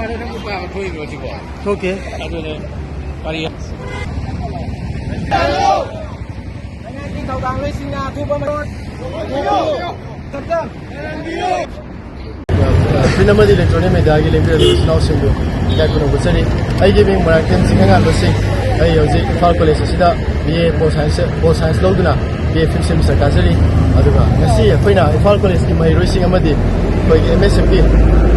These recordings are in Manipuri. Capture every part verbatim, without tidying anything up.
ꯅꯪꯕꯨ ꯄꯥꯕ ꯊꯣꯛꯏꯕ꯭ꯔꯣ ꯁꯤꯕꯣ? ꯊꯣꯛꯀꯦ꯫ ꯑꯗꯨꯅꯦ꯫ ꯋꯥꯔꯤ꯫ ꯂꯩꯉꯥꯛꯀꯤ ꯊꯧꯗꯥꯡ ꯂꯣꯏꯁꯤꯡꯅ ꯑꯊꯨꯕ ꯃꯇꯝ ꯐꯤꯜꯝ ꯑꯃꯗꯤ ꯏꯂꯦꯛꯇ꯭ꯔꯣꯅꯤꯛ ꯃꯦꯗꯤꯌꯥꯒꯤ ꯂꯦꯡꯕꯤꯔꯕ ꯏꯆꯤꯟ ꯏꯅꯥꯎꯁꯤꯡꯕꯨ ꯏꯀꯥꯏ ꯈꯨꯝꯅꯕ ꯎꯠꯆꯔꯤ꯫ ꯑꯩꯒꯤ ꯃꯤꯡ ꯃꯣꯏꯔꯥꯡꯊꯦꯝ ꯆꯤꯡꯈꯩꯉꯥꯟꯕ ꯁꯤꯡ꯫ ꯑꯩ ꯍꯧꯖꯤꯛ ꯏꯝꯐꯥꯜ ꯀꯣꯂꯦꯖ ꯑꯁꯤꯗ B A pol science, pol science ꯂꯧꯗꯨꯅ ꯕꯤ ꯑꯦ ꯐꯤꯐ ꯁꯦꯃꯤꯁꯇꯔ ꯀꯥꯖꯔꯤ꯫ ꯑꯗꯨꯒ ꯉꯁꯤ ꯑꯩꯈꯣꯏꯅ ꯏꯝꯐꯥꯜ ꯀꯣꯂꯦꯖꯀꯤ ꯃꯍꯩꯔꯣꯏꯁꯤꯡ ꯑꯃꯗꯤ ꯑꯩꯈꯣꯏꯒꯤ ꯑꯦꯝ ꯑꯦꯁ ꯑꯦꯐꯀꯤ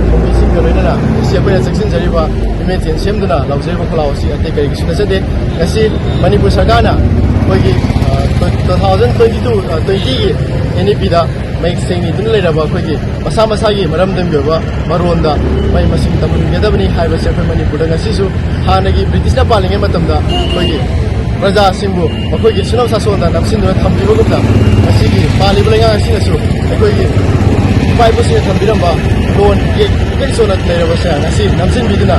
ꯊꯧꯃꯤꯁꯤꯡꯒ ꯂꯣꯏꯅꯅ ꯉꯁꯤ ꯑꯩꯈꯣꯏꯅ ꯆꯪꯁꯤꯟꯖꯔꯤꯕ ꯏꯃꯦꯖ ꯁꯦꯝꯗꯨꯅ ꯂꯥꯎꯖꯔꯤꯕ ꯈꯣꯜꯂꯥꯎ ꯑꯁꯤ ꯑꯇꯩ ꯀꯔꯤꯒꯤꯁꯨ ꯅꯠꯆꯗꯦ꯫ ꯉꯁꯤ ꯃꯅꯤꯄꯨꯔ ꯁꯔꯀꯥꯔꯅ ꯑꯩꯈꯣꯏꯒꯤ, ꯑ, ꯇꯨ ꯊꯥꯎꯖꯟ ꯇ꯭ꯋꯦꯟꯇꯤ ꯇꯨ, ꯑ, ꯇ꯭ꯋꯦꯟꯇꯤꯒꯤ ꯑꯦꯟ ꯏ ꯄꯤꯗ ꯃꯌꯦꯛ ꯁꯦꯡꯅ ꯏꯗꯨꯅ ꯂꯩꯔꯕ ꯑꯩꯈꯣꯏꯒꯤ ꯃꯁꯥ ꯃꯁꯥꯒꯤ ꯃꯔꯝꯗꯝꯒꯤ ꯑꯣꯏꯕ ꯃꯔꯣꯟꯗ ꯃꯍꯩ ꯃꯁꯤꯡ ꯇꯝꯍꯟꯒꯗꯕꯅꯤ ꯍꯥꯏꯕꯁꯦ ꯑꯩꯈꯣꯏ ꯃꯅꯤꯄꯨꯔꯗ ꯉꯁꯤꯁꯨ ꯍꯥꯟꯅꯒꯤ ꯕ꯭ꯔꯤꯇꯤꯁꯅ ꯄꯥꯜꯂꯤꯉꯩ ꯃꯇꯝꯗ ꯑꯩꯈꯣꯏꯒꯤ ꯄ꯭ꯔꯖꯥꯁꯤꯡꯕꯨ ꯃꯈꯣꯏꯒꯤ ꯁꯨꯅꯝ ꯁꯥꯁꯣꯟꯗ ꯅꯝꯁꯤꯟꯗꯨꯅ ꯊꯝꯈꯤꯕꯒꯨꯝꯅ, ꯉꯁꯤꯒꯤ ꯄꯥꯜꯂꯤꯕ ꯂꯩꯉꯥꯛ ꯑꯁꯤꯅꯁꯨ ꯑꯩꯈꯣꯏꯒꯤ ꯏꯄꯥ ꯏꯄꯨꯁꯤꯡꯅ ꯊꯝꯕꯤꯔꯝꯕ ꯂꯣꯟ ꯏꯌꯦꯛ ꯏꯀꯩ ꯆꯣꯟꯅ ꯂꯩꯔꯕꯁꯦ ꯉꯁꯤ ꯅꯝꯁꯤꯟꯕꯤꯗꯨꯅ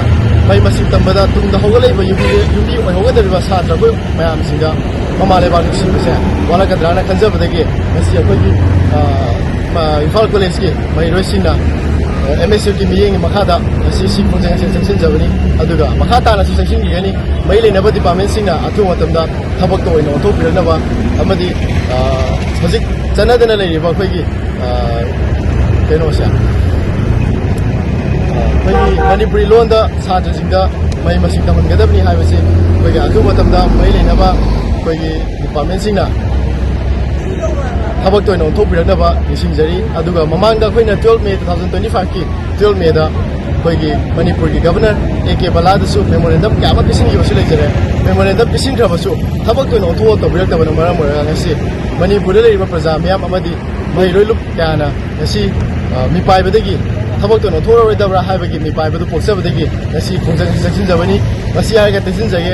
ꯃꯍꯩ ꯃꯁꯤꯡ ꯇꯝꯕꯗ ꯇꯨꯡꯗ ꯍꯧꯒꯠꯂꯛꯏꯕ ꯌꯨꯝꯕꯤ, ꯌꯨꯝꯕꯤ ꯑꯣꯏꯍꯧꯒꯗꯧꯔꯤꯕ ꯁꯥꯇ꯭ꯔ ꯑꯩꯈꯣꯏ ꯃꯌꯥꯝꯁꯤꯡꯗ ꯃꯃꯥ ꯂꯩꯕꯥꯛ ꯅꯨꯡꯁꯤꯕꯁꯦ ꯋꯥꯠꯂꯛꯀꯗ꯭ꯔꯥꯅ ꯈꯟꯖꯕꯗꯒꯤ ꯉꯁꯤ ꯑꯩꯈꯣꯏꯒꯤ, ꯑ, ꯃ-, ꯏꯝꯐꯥꯜ ꯀꯣꯂꯦꯖꯀꯤ ꯃꯍꯩꯔꯣꯏꯁꯤꯡꯅ, ꯑ, ꯑꯦꯝ ꯑꯦꯁ ꯌꯨꯒꯤ ꯃꯤꯠꯌꯦꯡꯒꯤ ꯃꯈꯥꯗ ꯉꯁꯤ ꯁꯤ ꯈꯣꯡꯖꯪ ꯑꯁꯤ ꯆꯪꯁꯤꯟꯖꯕꯅꯤ꯫ ꯑꯗꯨꯒ ꯃꯈꯥ ꯇꯥꯅꯁꯨ ꯆꯪꯁꯤꯟꯈꯤꯒꯅꯤ꯫ ꯃꯔꯤ ꯂꯩꯅꯕ ꯗꯤꯄꯥꯔꯠꯃꯦꯟꯁꯤꯡꯅ ꯑꯊꯨꯕ ꯃꯇꯝꯗ ꯊꯕꯛꯇ ꯑꯣꯏꯅ ꯑꯣꯟꯊꯣꯛꯄꯤꯔꯛꯅꯕ ꯑꯃꯗꯤ, ꯑ, ꯍꯧꯖꯤꯛ ꯆꯠꯅꯗꯅ ꯂꯩꯔꯤꯕ ꯑꯩꯈꯣꯏꯒꯤ, ꯑ, ꯀꯩꯅꯣꯁꯦ, ꯑ, ꯑꯩꯈꯣꯏꯒꯤ ꯃꯅꯤꯄꯨꯔꯤ ꯂꯣꯟꯗ ꯁꯥꯇ꯭ꯔꯁꯤꯡꯗ ꯃꯍꯩ ꯃꯁꯤꯡ ꯇꯝꯍꯟꯒꯗꯕꯅꯤ ꯍꯥꯏꯕꯁꯤ ꯑꯩꯈꯣꯏꯒꯤ ꯑꯊꯨꯕ ꯃꯇꯝꯗ ꯃꯔꯤ ꯂꯩꯅꯕ ꯑꯩꯈꯣꯏꯒꯤ ꯗꯤꯄꯥꯔꯠꯃꯦꯟꯁꯤꯡꯅ ꯊꯕꯛꯇ ꯑꯣꯏꯅ ꯑꯣꯟꯊꯣꯛꯄꯤꯔꯛꯅꯕ ꯅꯤꯡꯁꯤꯡꯖꯔꯤ꯫ ꯑꯗꯨꯒ ꯃꯃꯥꯡꯗ ꯑꯩꯈꯣꯏꯅ twelve May two thousand twenty ꯐꯥꯏꯚꯀꯤ ꯇꯨꯋꯦꯜꯐ ꯃꯦꯗ ꯑꯩꯈꯣꯏꯒꯤ ꯃꯅꯤꯄꯨꯔꯒꯤ ꯒꯕꯔꯅꯔ ꯑꯦ ꯀꯦ ꯕꯂꯥꯗꯁꯨ ꯃꯦꯃꯣꯔꯦꯟꯗꯝ ꯀꯌꯥ ꯑꯃ ꯄꯤꯁꯤꯟꯈꯤꯕꯁꯨ ꯂꯩꯖꯔꯦ꯫ ꯃꯦꯃꯣꯔꯦꯟꯗꯝ ꯄꯤꯁꯤꯟꯈ꯭ꯔꯕꯁꯨ ꯊꯕꯛꯇ ꯑꯣꯏꯅ ꯑꯣꯟꯊꯣꯛꯑ ꯇꯧꯕꯤꯔꯛꯇꯕꯅ ꯃꯔꯝ ꯑꯣꯏꯔꯒ ꯉꯁꯤ ꯃꯅꯤꯄꯨꯔꯗ ꯂꯩꯔꯤꯕ ꯄ꯭ꯔꯖꯥ ꯃꯤꯌꯥꯝ ꯑꯃꯗꯤ ꯃꯍꯩꯔꯣꯏ ꯂꯨꯞ ꯀꯌꯥꯅ ꯉꯁꯤ, ꯑ, ꯃꯤꯄꯥꯏꯕꯗꯒꯤ ꯊꯕꯛꯇ ꯑꯣꯏꯅ ꯑꯣꯟꯊꯣꯛꯑꯔꯣꯏꯗꯕ꯭ꯔꯥ ꯍꯥꯏꯕꯒꯤ ꯃꯤꯄꯥꯏꯕꯗꯨ ꯄꯣꯛꯆꯕꯗꯒꯤ ꯉꯁꯤ ꯈꯣꯡꯖꯪ ꯑꯁꯤ ꯆꯪꯁꯤꯟꯖꯕꯅꯤ꯫ ꯃꯁꯤ ꯍꯥꯏꯔꯒ ꯇꯦꯟꯁꯤꯟꯖꯒꯦ꯫